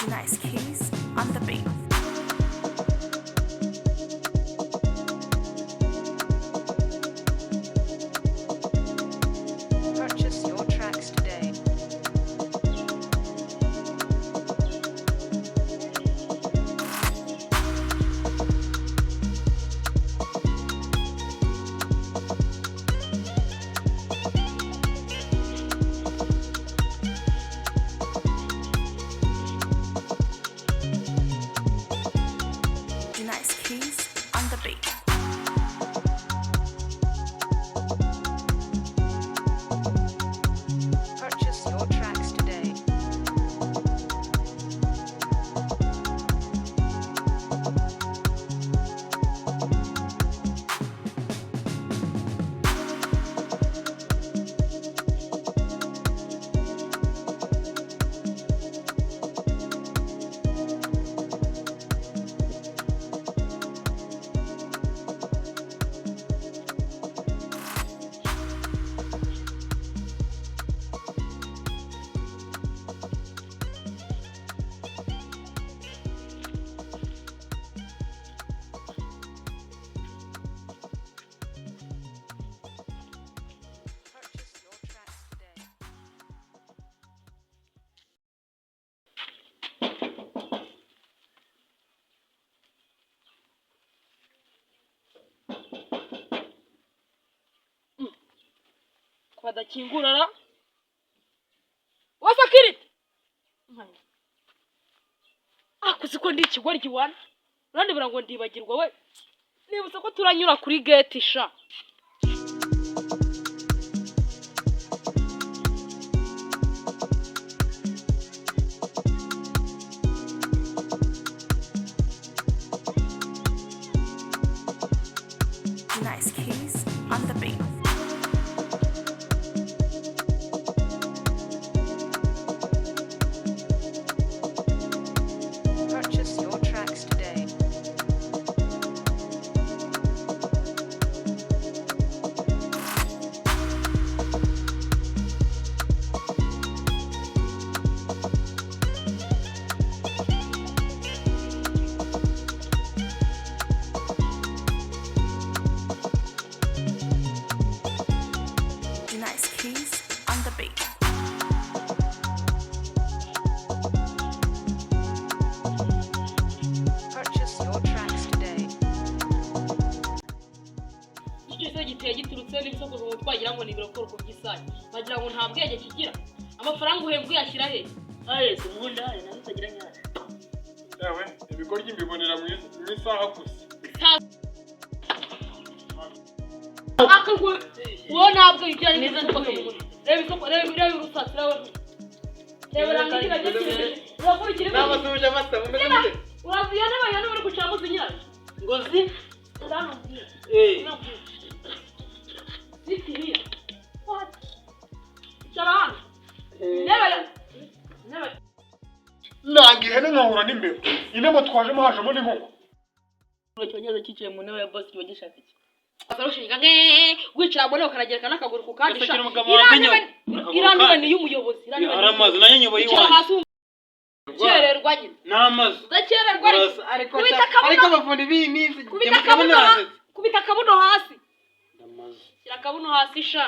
Nice Keys on the beat. Purchase your tracks today. Nice Keys on the beat. Purchase your tracks today. Purchase your tracks today. Badakingura ra wa security akuzi ko ndi ikigoryi wana, urandebera ngo ndibagirwa we. Nibutse ko turanyura kuri gate sha. Nice Keys on the beat. Purchase your tracks today. Nice Keys on the beat. Purchase your tracks today. Icyo cyose giteye giturutse n'ibisokozo ngo twagira ngo ni ibirokoroko by'isake, wagira ngo nta bwenge kigira. Amafaranga uhembwa uyashyira he? Aye, si ubundi aye, nazo utagira nyanya. Yewe, ibigoryi mbibonera mu isaha gusa. Akagwe wowe ntabwo ugira n'ibisokozo mu mutwe. Reba isoko, reba, reba urusatsi, reba, reba rangira kigira urakurikira. N'abasuje amata mumeze mute? Uraziya n'abantu bari gucamo zinyirayo. Ngo zi? Ndamubwira. Eh. Sit here. What? Icara hano. Intebe intebe. Nanga ihene nkahura n'imbeba. Intebe twajemo hajemo n'inkoko. Cyongeza cyicaye mu ntebe ya boss kiba gishaka iki? Azarushinga nge wicara mu ntebe ukanagereka n'akaguru ku kandi sha. Ese umugabo Iriya wanjye ntebe akaguru iriya ntebe kandi. ni iy'umuyobozi. Iriya ntebe ni Hari amazu nanjye nyoboye Icara iwanjye. hasi wumva. Kererwa nyine. N'amazu. Udakererwa ariko. Urasa- ariko Kubita sha- akabuno. Ariko abafundi b'iyi minsi Kubita jya akabuno mukabona hasi. rasetse. Kubita akabuno hasi. Amazu. Shyira akabuno hasi sha.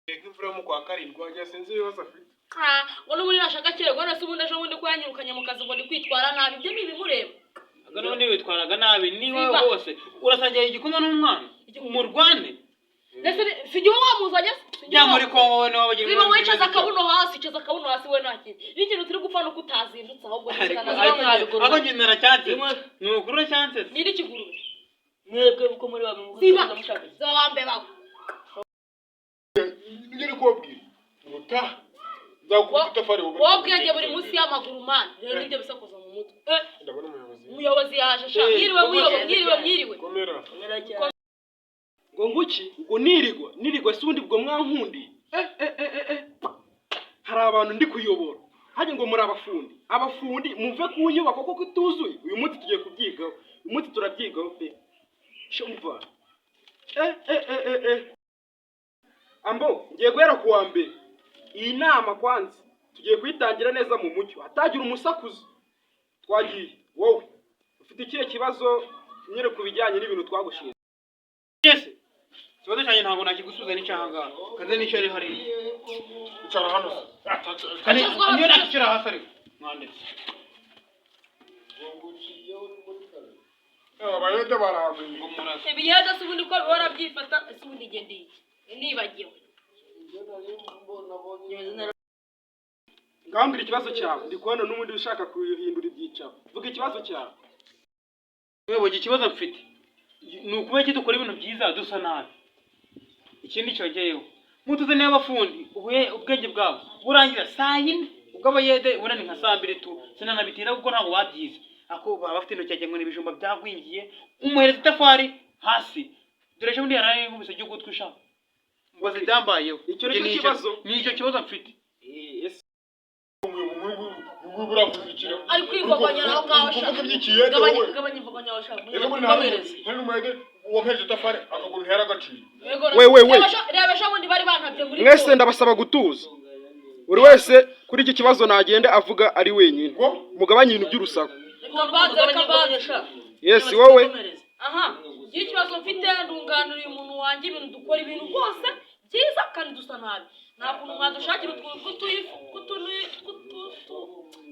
Nk'imvura yo mu kwa karindwi wagira sinzi ibibazo afite. Ah, ngo n'ubundi nashaka kererwa none se ubundi ejo bundi ko yanyirukanye mu kazi ngo ndi kwitwara nabi, ibyo ni ibimureba. Aga n'ubundi witwaraga nabi niba Ziba. hose urasangira igikoma n'umwana murwane. Ndetse si jye wamuzanye se? Si jye Jya muri wa- Kongo wowe niho bagira Ziba wowe icaza akabuno hasi, icaza akabuno hasi, we nta kintu n'ikintu turi gupfa nuko utazindutse ahubwo Ariko mwabigorora. ariko njye naracyansetse. Ni ukuri uracyansetse. Ni n'ikigurube. Mwebwe uko muri babiri Ziba mukomeza mushaka iki? ziba wambe bawe. Nibyo ndi kubabwira. Ubutaha nzagukubita itafari wowe. Wowe ubwenge buri munsi y'amaguru mani, rero nibyo bisakuza mu mutwe. Ndabona umuyobozi. Umuyobozi yaje sha. Mwiriwe muyobo, mwiriwe, mwiriwe. Komera. Komera cyane. Ngo nguki? Ngo nirigwa nirigwa se ubundi bwo mwankundi? Eh, eh, eh, eh, eh. Hari abantu ndi kuyobora hajya ngo muri abafundi, abafundi muve ku nyubako kuko ituzuye. Uyu munsi tugiye kubyigaho, uyu munsi turabyigaho pe. Shumva, eh, eh, eh, eh, eh. Ambo ngiye guhera ku wa mbere. Iyi nama kwanza tugiye kuyitangira neza mu mucyo, hatagira umusakuzo. Twagiye. Wowe ufite ikihe kibazo nyine ku bijyanye n'ibintu twagushinze? Yes. Ikibazo cyanjye ntabwo nakigusubiza n'icyaha ngaha. Kaze nicare hariya. Icara hano se. Kane Icazwa hano. niyo nakicara hasi ariko. Mwanditse. Abayede baragwiye. Ngo murasa. Ibiyede se ubundi ko barabyifata ese ubundi njye ndiye nibagiwe. Ngambwira ikibazo cyawe, ndi kubona n'ubundi ushaka kuhindura ibyicaro. Vuga ikibazo cyawe. Muyobozi, ikibazo mfite ni ukuba iki dukora ibintu byiza dusa nabi. Ikindi cyongeyeho, mutuzaniye abafundi ubwenge bwabo burangira saa 4, ubwo abayede ubona ni nka saa 2 tu sinanabitinda kuko ntabwo babyize. Ako baba bafite intoki wagira ngo ni ibijumba byagwingiye, umuhereza itafari hasi. Dore ejo bundi yaraye nkubise igihugu sha. Mbaze ibyambayeho. Icyo ni cyo Njye kibazo? Ni icyo kibazo mfite. Ese Ubu buravuze. Ari kwivogonyera aho ngaho sha. Kuvuga iby'ikiyede Gabanya wowe. gabanya imvugo nyawe shaka. Ejo bundi hari hari n'umuyede wampeje itafari akaguru ntiyari agaciro. Yego, We, we, we. Reba ejo bundi bari bantabye muri Mwese ndabasaba gutuza. Buri wese kuri iki kibazo nagende avuga ari wenyine, Ngo mugabanye ibintu by'urusaku. Reka mbanze, reka mbanze. Yes, wowe. Aha, ngira ikibazo mfite, ndunganira umuntu wanjye ibintu dukora ibintu rwose byiza kandi dusa nabi. Nta kuntu mwadushakira utuntu tw'utuyifu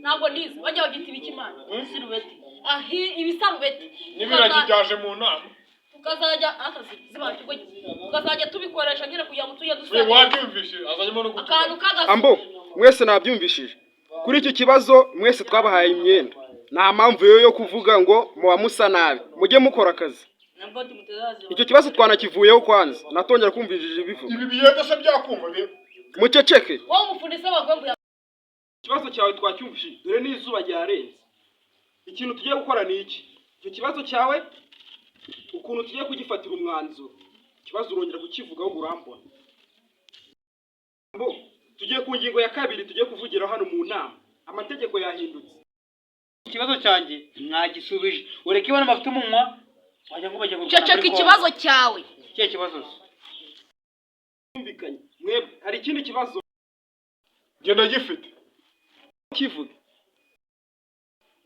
ntabwo nize bajya bagita ibikimana Isirubeti. ahi ibisarubeti. N'ibiragi byaje mu nama. Tukazajya akazi ziba ikigo, tukazajya tubikoresha nyine kugira ngo tujye dusa We wabyumvise azajyamo no gutuka. akantu k'agasu. Ambo mwese nabyumvishije. Kuri iki kibazo mwese twabahaye imyenda, nta mpamvu yo kuvuga ngo muba musa nabi. Mujye mukora akazi. Namba tumutazazi. Icyo kibazo twanakivuyeho kwanza, natongera kumvishije ibivuga. Ibi biyede se byakumva be. Muceceke. Wowe umufundi se wagomba Ikibazo cyawe twacyumvishije, dore n'izuba ryarenze. Ikintu tugiye gukora ni iki: icyo kibazo cyawe ukuntu tugiye kugifatira umwanzuro, ikibazo urongera kukivugaho urambona. Bo tugiye ku ngingo ya kabiri tugiye kuvugira hano mu nama. Amategeko yahindutse. Ikibazo cyanjye mwagisubije. Ureke ibona bafite umunwa wagira ngo bajya kurwana Ceceka muri Kongo. ikibazo cyawe. Ikihe kibazo se? Yumvikanye. Mwebwe hari ikindi kibazo? Genda gifite. Kivuge.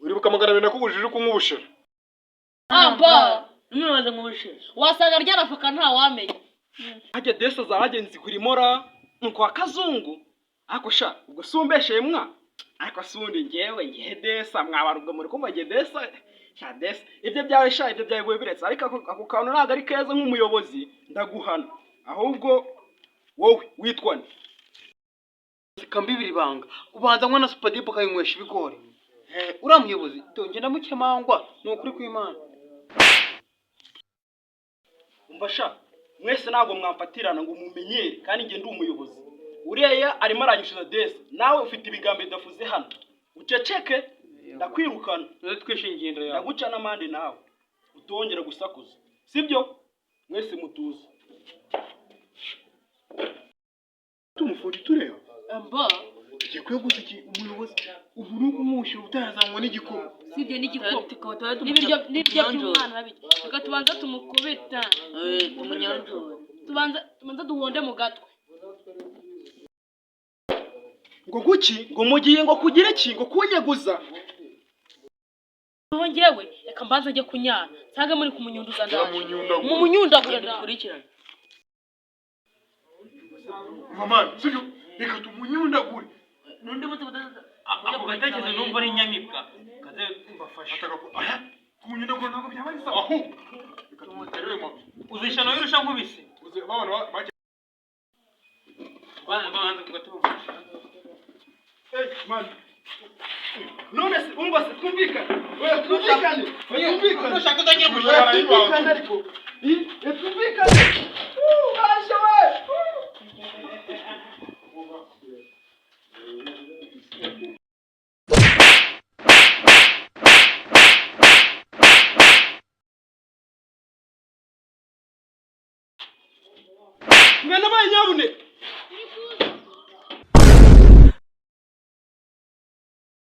Uribuka 200 nakugujije kunywa ubushera. Amba Numubaza ngo ubushera. wasanga ryarafuka ntawamenya. Hajya desa zahagenzi kuri mora kwa kazungu. Ariko sha ubwo si umbesheye mwa, ariko si undi ngewe ngewe desa mwabara ubwo muri kumva nge desa sha desa ibyo byawe sha ibyo byawe bibe biretse. Ariko ako kantu ntabwo ari keza, nk'umuyobozi ndaguhana. Ahubwo wowe witwa nde? Kambibiri ibanga ubanza nywa na supadipe ukayinywesha ibigori. Uriya muyobozi ngenda mukemangwa ni ukuri kw'Imana. Umva sha, mwese ntabwo mwamfatirana ngo mumenyere kandi nge ndi umuyobozi. Uriya arimo aranyishyuza desa, nawe ufite ibigambo bidafuze hano. Uceceke ndakwirukana. Tuze twishingiye inda yawe. Ndaguca n'amande nawe utongera gusakuza, sibyo? Mwese mutuze. Tumufundi tureba. Amba Tugiye kweguza iki umuyobozi ubu ni ukumushyira utazanywa n'igikoma. sibye n'igikoma n'ibiryo n'ibiryo by'umwana babirya. Reka tubanza tumukubita. Tumunyanjore. Tubanza tubanza duhonde mu gatwe. Ngo guki? Ngo mugiye ngo kugira iki? Ngo kunyeguza? Noneho njyewe reka mbanze njye kunyara nsange muri kumunyunduza ndaje. Ndamunyundagura. Mumunyundagura ndaje. Dukurikirane. Mama, sibyo? Reka tumunyundagure. N'undi muti mutazazi. Ako gatekerezo numva ari inyamibwa kaze mbafashe. Ataka ko aya kumunyundagura ntabwo byaba ari sawa. Ahubwo reka tumuterere ma. Uzisha nawe urusha nkubise. Uze Babana bake. Banza ku gatebe. Eh, man. None se umva se twumvikane. Oya twumvikane. Twumvikane. Nushaka uzongera Oya kujura. twumvikane ariko. Eh, twumvikane. Aje we. Mwana baye nyabuneka.